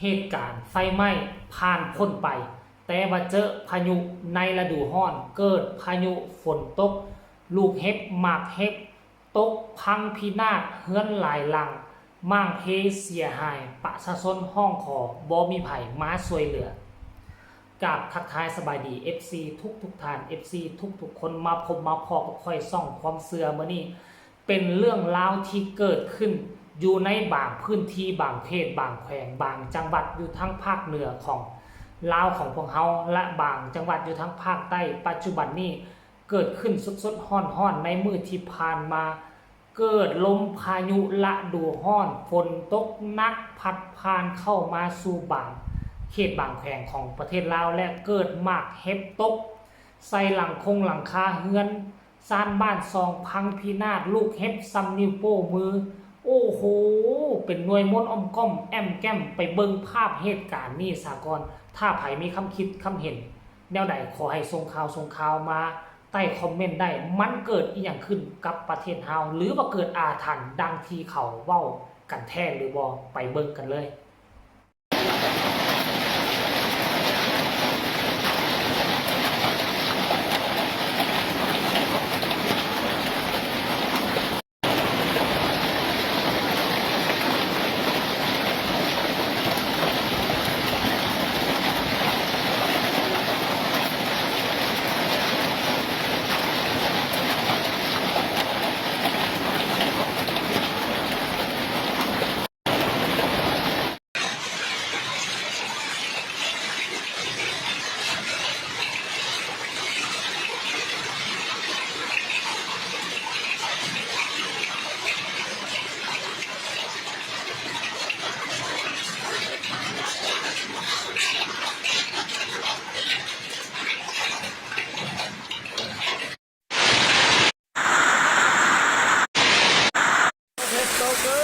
ເຫດການໄຟໄໝ້ຜ່ານພົ້ນໄປ, ແຕ່ວ່າເຈີພາຍຸໃນລະດູຮ້ອນ, ເກີດພາຍຸຝົນຕົກ, ລູກເຫັບ, ໝາກເຫັບຕົກພັງພິນາດ, ເຮືອນຫຼາຍຫຼັງໝ້າງເພເສຍຫາຍ, ປະຊາຊົນຮ້ອງຂໍບໍ່ມີໃຜມາຊ່ວຍເຫຼືອ. ກາບທັກທາຍສະບາຍດີ ເອັຟຊີ ທຸກໆທ່ານ, ເອັຟຊີ ທຸກໆຄົນ, ມາພົບມາພໍ້ກັບຂ້ອຍຊ່ອງຄວາມເຊື່ອມື້ນີ້. ເປັນເລື່ອງລາວທີ່ເກີດຂຶ້ນຢູ່ໃນບາງພື້ນທີ່, ບາງເຂດ, ບາງແຂວງ, ບາງຈັງຫວັດຢູ່ທາງພາກເໜືອຂອງລາວຂອງພວກເຮົາ ແລະ ບາງຈັງຫວັດຢູ່ທາງພາກໃຕ້. ປັດຈຸບັນນີ້ເກີດຂຶ້ນສົດໆຮ້ອນໆໃນມື້ທີ່ຜ່ານມາ, ເກີດລົມພາຍຸລະດູຮ້ອນ, ຝົນຕົກໜັກພັດຜ່ານເຂົ້າມາສູ່ບາງເຂດບາງແຂວງຂອງປະເທດລາວ ແລະ ເກີດໝາກເຫັບຕົກໃສ່ຫຼັງຄົງຫຼັງຄາເຮືອນ ຊານບ້ານຊ່ອງພັງພິນາດ, ລູກເຫັບສ່ຳນິ້ວໂປ້ມື. ໂອ້ໂຫ ເປັນໜ່ວຍມົນອ້ອມກ້ອມແອ້ມແກ້ມ. ໄປເບິ່ງພາບເຫດການນີ້ສາກ່ອນ. ຖ້າໃຜມີຄຳຄິດຄຳເຫັນແນວໃດ, ຂໍໃຫ້ສົ່ງຂ່າວ, ສົ່ງຂ່າວມາໃຕ້ຄອມເມັນໄດ້. ມັນເກີດອີ່ຫຍັງຂຶ້ນກັບປະເທດເຮົາ ຫຼືວ່າເກີດອາຖັນດັ່ງທີ່ເຂົາເວົ້າກັນແທ້ຫຼືບໍ່? ໄປເບິ່ງກັນເລີຍ.ເຫັດຕົກເອີ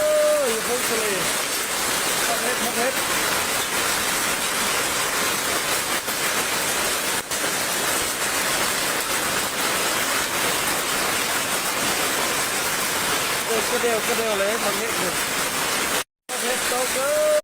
ຍ ຢູ່ເທິງທະເລ. ໝາກເຫັດ ໝາກເຫັດ ເອີ ກະເດວ ກະເດວເລີຍ ໝາກເຫັດນີ້. ໝາກເຫັດຕົກເອີຍ.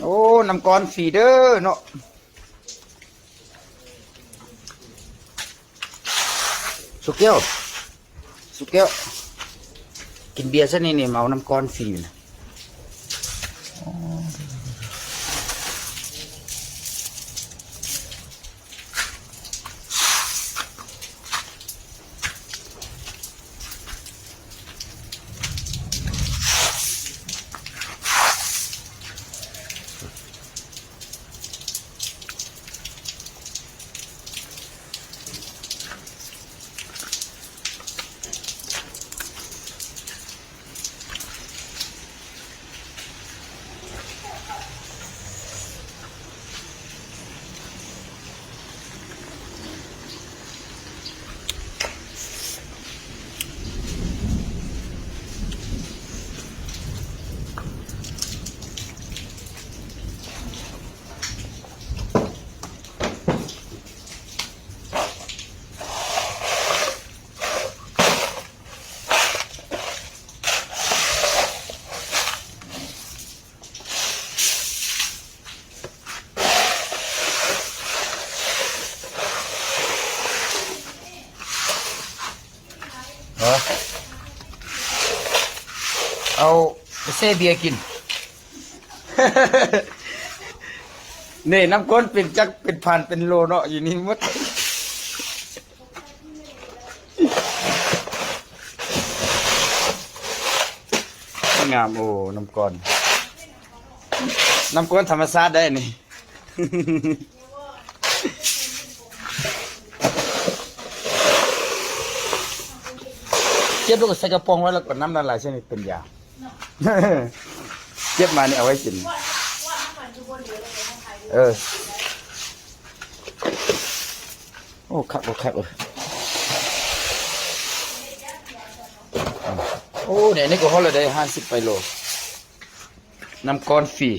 ໂອ້ ນ້ຳກ້ອນຟຣີເດີເນາະ. ສຸກແກ້ວ ສຸກແກ້ວ ກິນເບຍຊະນີ້ ນີ້ ເອົານ້ຳກ້ອນຟຣີນະ. ເອົາໄປແຊ່ເບຍກິນ. ນີ້ ນ້ຳກ້ອນເປັນຈັກເປັນພັນເປັນໂລເນາະ ຢູ່ນີ້ໝົດ. ງາມ ໂອ້ ນ້ຳກ້ອນ ນ້ຳກ້ອນທຳມະຊາດໄດ໋ນີ້. ເກັບແລ້ວກໍໃສ່ກະປ໋ອງໄວ້ ແລ້ວກໍນ້ຳລະລາຍໃສ່ນີ້ເປັນຢາ. ເກັບມານີ້ເອົາໄວ້ກິນ. ເອີ ໂອ້ ຄັກ ໂອ້ ຄັກ ເອີ ໂອ້ ນີ້ ນີ້ກໍຮອດແລ້ວເດ້ ຫ້າສິບປາຍໂລ. ນ້ຳກ້ອນຟຣີ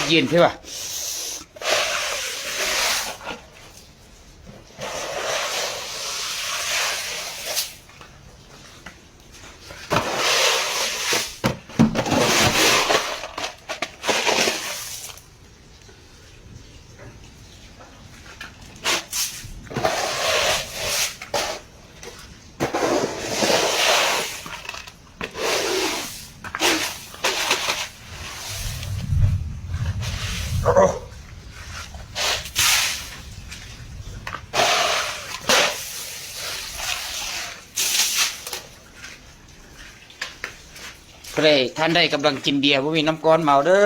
ເຢັນເທົ່ວະ. ຜູ້ໃດ ທ່ານໃດກຳລັງກິນເບຍ ບໍ່ມີນ້ຳກ້ອນ ເມົາເດີ້.